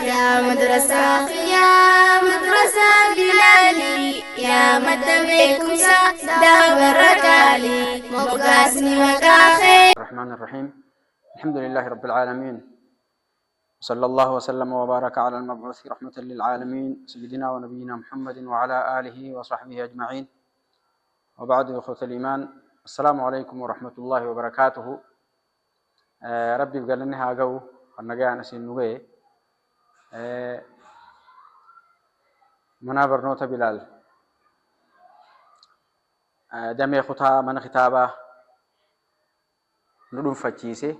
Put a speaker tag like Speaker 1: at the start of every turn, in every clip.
Speaker 1: Yaa madrasaa kiyyaa madrasaa Bilaalii yaa madda beekumsaa dabarra qaalii moggaasni maqaa kee.
Speaker 2: الرحمن الرحيم الحمد لله رب العالمين وصلى الله وسلم وبارك على المبعوث رحمة للعالمين سيدنا ونبينا محمد وعلى آله وصحبه أجمعين وبعد إخوة الإيمان السلام عليكم ورحمة الله وبركاته. Rabbiif galanni haa ga'u kan nagayaan asiin nu ga'e. Mana barnoota Bilaal damee kutaa mana kitaabaa nu dhuunfachiise.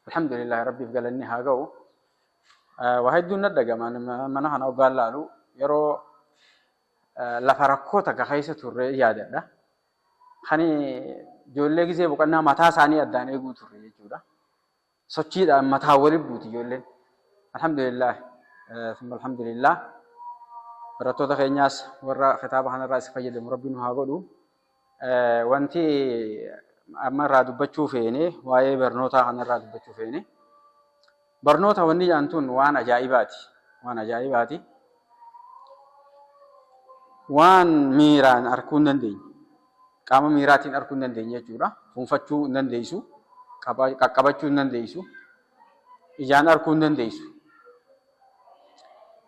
Speaker 2: Alhamdulillah, Rabbiif galanni haa ga'u. Waa hedduun na dhagama mana kana hoggaan laalu, yeroo lafa rakkoo takka keessa turre yaadadha. Kan ijoollee gizee boqonnaa mataa isaanii addaan eeguu turre jechuudha. Sochiidhaan mataa waliin buuti ijoolleen. Alhamdulillah. Summa alhamdulillah. Barattoota keenyaas warra kitaaba kanarraa isa fayyadamu Rabbi nu haa godhu. Wanti amma irraa dubbachuu feene, waa'ee barnootaa kanarraa dubbachuu feene. Barnoota wanni jedhan tun waan ajaa'ibaati. Waan ajaa'ibaati. Waan miiraan arguu hin dandeenye. Qaama miiraatiin arguu hin dandeenye jechuudha. Fuunfachuu hin dandeessu. Qaqqabachuu hin dandeessu. Ijaan arguu hin dandeessu.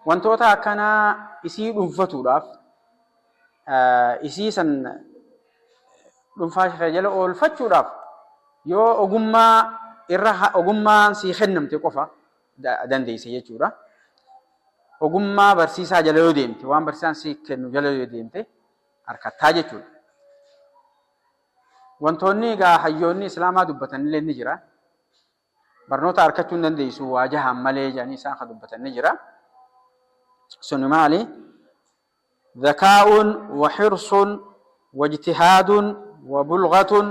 Speaker 2: Wantoota akkanaa isii dhuunfatuudhaaf, isii san dhuunfaa kee jala oolfachuudhaaf, yoo ogummaa irra ogummaan sii kennamte qofa dandeessa jechuudha. Ogummaa barsiisaa jala yoo deemte, waan barsiisaan sii kennu jala yoo deemte harkattaa jechuudha. Wantoonni egaa hayyoonni Islaamaa dubbatan illee ni jira. Barnoota harkachuu hin dandeessu waa jahaan malee jedhanii isaan kan dubbatan ni jira. Suni maali? Dhakaa'uun wa hirsun wa ijtihaadun wa bulghatun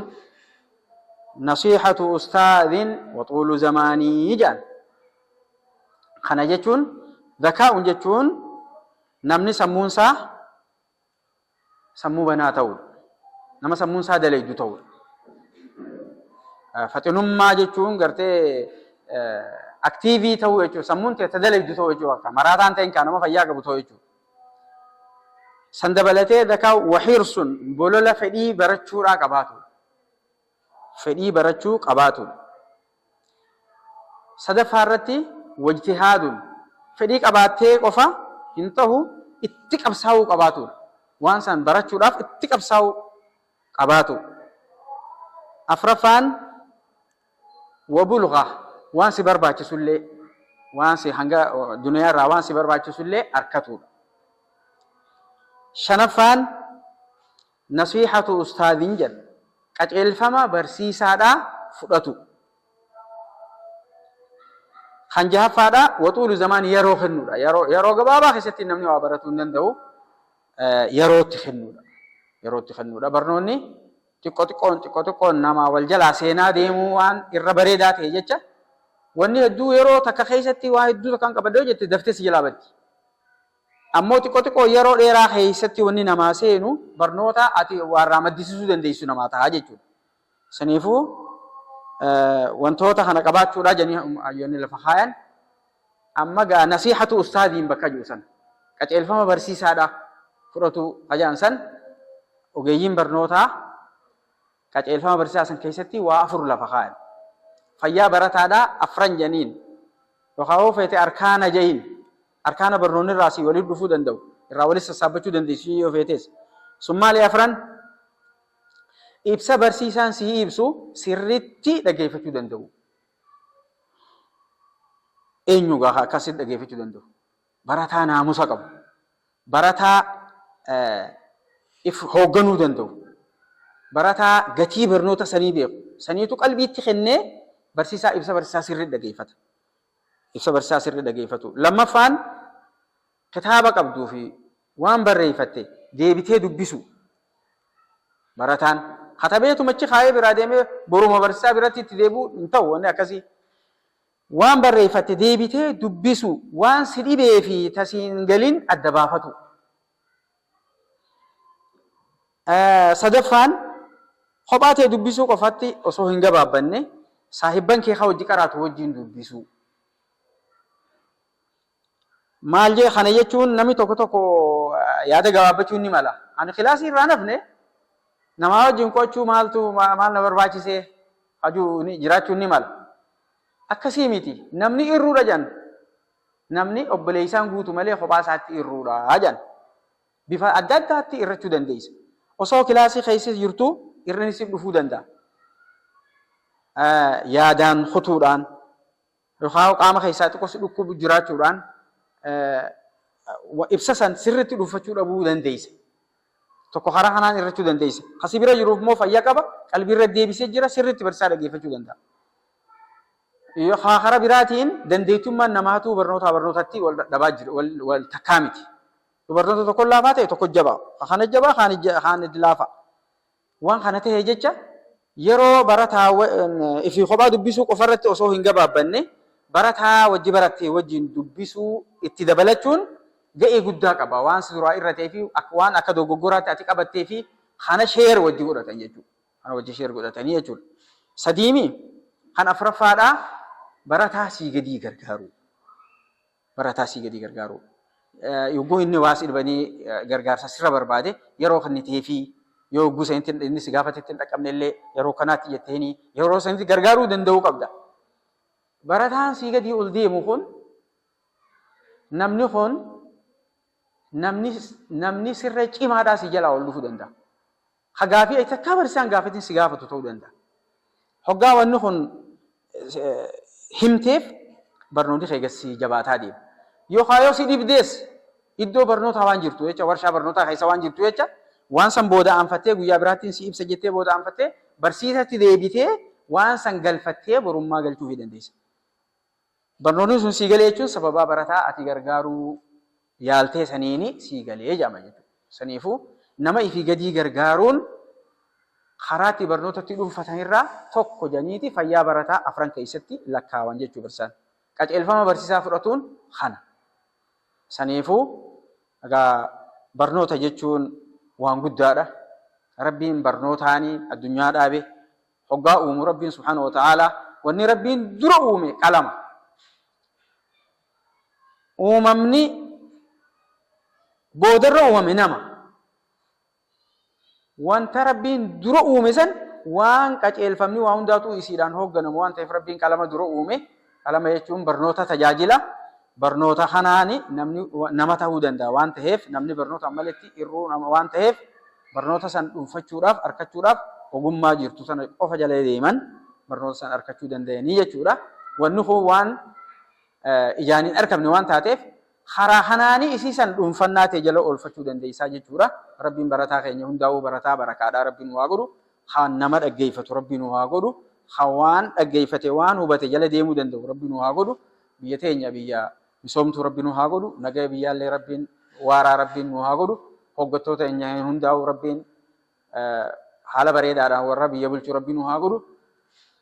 Speaker 2: nasiihatu ustaadhin wa xuulu zamaanii jedhan. Kana jechuun, dhakaa'uun jechuun namni sammuunsaa sammuu banaa ta'uudha. Nama sammuun isaa dalaydu ta'uudha. Faxinummaa jechuun gartee aktiivii ta'uu jechuudha. Sammuun tee ta dalaydu ta'uu jechuudha. Akka maraataan ta'in kaa nama fayyaa qabu ta'uu jechuudha. San dabalatee dakaa wahiirsun bolola fedhii barachuudhaa qabaatudha. Fedhii barachuu qabaatudha. Sadaffaa irratti wajtihaadun, fedhii qabaattee qofa hin tahu, itti qabsaa'uu qabaatuudha. Waan san barachuudhaaf itti qabsaa'uu qabaatu. Afraffaan wabulgha, waan si barbaachisullee, waan si hanga duniyaa irraa waan si barbaachisullee arkatuudha. Shanaffaan nasiihatu ustaadin jedha. Qaceelfama barsiisaadhaa fudhatu. Kan jahaffaadha waxuulu zamaan, yeroo kennuudha. Yeroo gabaabaa keessatti namni waa baratuu hin danda'u. Yerootti kennuudha. Yerootti kennuudha. Barnoonni xiqqoo xiqqoon xiqqoo xiqqoon nama wal jalaa seenaa deemuu waan irra bareedaa ta'e jecha, wanni hedduu yeroo takka keessatti waa hedduu takkaan qabadde yoo jette, daftee si jalaa baddi. Ammoo xiqqoo xiqqoo yeroo dheeraa keessatti wanni namaa seenu barnoota ati waa irraa maddisiisuu dandeessu namaa ta'a jechuudha. Saniifuu wantoota kana qabaachuudha jedhanii hayyoonni lafa kaayan. Amma gaa nasiihatu ustaadiin bakka jiru san, qaceelfama barsiisaadha fudhatu hajaan san, ogeeyyiin barnootaa qaceelfama barsiisaa san keessatti waa afur lafa kaayan. Fayyaa barataadhaa afran jedhaniin, yookaan yoo feete arkaana ja'iin, arkaana barnoonni irraa sii walitti dhufuu danda'u, irraa walitti sassaabbachuu dandeessu yoo feetes. Sun maali afran? Ibsa barsiisaan sii ibsu sirriitti dhaggeeffachuu danda'u. Eenyu gaa akkasitti dhaggeeffachuu danda'u? Barataa naamusa qabu. Barataa if hoogganuu danda'u. Barataa gatii barnoota sanii beeku. Saniitu qalbiitti kennee barsiisaa ibsa barsiisaa sirriitti dhaggeeffata. Ibsa barsiisaa sirrii dhaggeeffatu. Lammaffaan, kitaaba qabduu fi waan barreeffatte deebitee dubbisu. Barataan katabeetuma achi kaayee biraa deemee boruma barsiisaa biratti itti deebi'u hin ta'u wanni akkasii. Waan barreeffatte deebitee dubbisu, waan si dhibee fi tasiin galin adda baafatu. Sadaffaan, kophaa tee dubbisuu qofatti osoo hin gabaabbanne, saahibban kee ka wajji qaraatu wajjiin dubbisuu. Maal jee kana jechuun namni tokko tokko yaada gabaabbachuun ni mala. Ani kilaasii irraa nafne namaa wajjin qo'achuu maaltu maal na barbaachisee hajuu jiraachuun ni mala. Akkasii miti. Namni irruudha jedhan. Namni obboleessaan guutu malee kophaa isaatti irruudha jedhan. Bifa adda addaatti irrachuu dandeessa. Osoo kilaasii keessa jirtuu irreen siif dhufuu danda'a. Yaadaan kutuudhaan yookaan qaama keessaa xiqqoo si dhukkubu jiraachuudhaan ibsa san sirriitti dhuunfachuu dhabuu dandeessa. Tokko karaa kanaan irrachuu dandeessa. Kasi bira jiruuf immoo fayyaa qaba, qalbii irra deebisee jira, sirriitti barsiisaa dhaggeeffachuu danda'a. Yookaan karaa biraatiin dandeettummaan namaatuu barnootaa barnootatti wal dhabaa jira, wal takkaa miti. Dubartoota tokko laafaa ta'e tokko jabaa. Kana jabaa kaan laafaa. Waan kana ta'e jecha yeroo barataa ifii kophaa dubbisuu qofarratti osoo hin gabaabbanne barataa wajji barattee wajjin dubbisuu itti dabalachuun ga'ee guddaa qaba. Waan si duraa irra ta'ee fi waan akka dogoggoraatti ati qabattee fi kana share wajji godhatan jechuudha. Kana wajji share godhatanii jechuudha. Sadiimi kan afuraffaadhaa barataa sii gadii gargaaruu. Barataa sii gadii gargaaruu. Yogguu inni waa si dhibanii gargaarsa sirra barbaade yeroo kenniteefii yoo yogguu sanitti inni si gaafatetti hin dhaqqabne illee yeroo kanaatti jetteeni yeroo sanitti gargaaruu danda'uu qabda. Barataan sii gadii ol deemu kun namni kun namni namni sirra cimaadhaa si jalaa ol dhufuu danda'a. Ka gaafii takkaa barsiisaan gaafatin si gaafatu ta'uu danda'a. Hoggaa wanni kun himteef barnoonni kee gad si jabaataa deema. Yookaan yoo si dhibdees iddoo barnootaa waan jirtu jecha warshaa barnootaa keessa waan jirtu jecha waan san booda aanfattee guyyaa biraattiin si ibsa jettee booda aanfattee barsiisatti deebitee waan san galfattee borummaa galchuufii dandeessa. Barnoonni sun sii galee jechuun sababaa barataa ati gargaaruu yaaltee saniini sii galee jedhama jechuudha. Saniifuu nama ifii gadii gargaaruun karaa itti barnoota itti dhuunfatan irraa tokko jedhaniiti fayyaa barataa afran keessatti lakkaawan jechuu barsaan. Qajeelfama barsiisaa fudhatuun kana. Saniifuu egaa barnoota jechuun waan guddaadha. Rabbiin barnootaani addunyaa dhaabe. Hoggaa uumu Rabbiin subhaanahu wa ta'aalaa wanni Rabbiin dura uume qalama. Uumamni boodarra uumame nama. Wanta Rabbiin dura uume san waan qaceelfamni waa hundaatuu isiidhaan hoogganamu waan ta'eef Rabbiin qalama dura uume. Qalama jechuun barnoota tajaajila. Barnoota kanaani namni nama ta'uu danda'a waan ta'eef namni barnoota maletti irruu nama waan ta'eef barnoota san dhuunfachuudhaaf arkachuudhaaf ogummaa jirtu sana qofa jala deeman barnoota san arkachuu danda'anii jechuudha. Wanni kun waan ijaan hin arkamne waan taateef karaa kanaanii isii san dhuunfannaa ta'e jala oolfachuu dandeessaa jechuudha. Rabbiin barataa keenya hundaa'uu barataa barakaadhaa Rabbiin waa godhu. Kan nama dhaggeeffatu Rabbi nu haa godhu. Kan waan dhaggeeffate waan hubate jala deemuu danda'u Rabbi nu haa godhu. Biyya teenya biyya misoomtuu Rabbi nu haa godhu. Nagaya biyyaallee Rabbiin waaraa Rabbiin nu haa godhu. Hoggattoota keenya hundaa'uu Rabbiin haala bareedaadhaan warra biyya bulchu Rabbi nu haa godhu.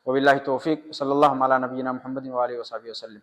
Speaker 2: Wabillahi tawfiiq. Sallallahu ala nabiyyina Muhammadin wa alihi wa sahbihi wa sallim.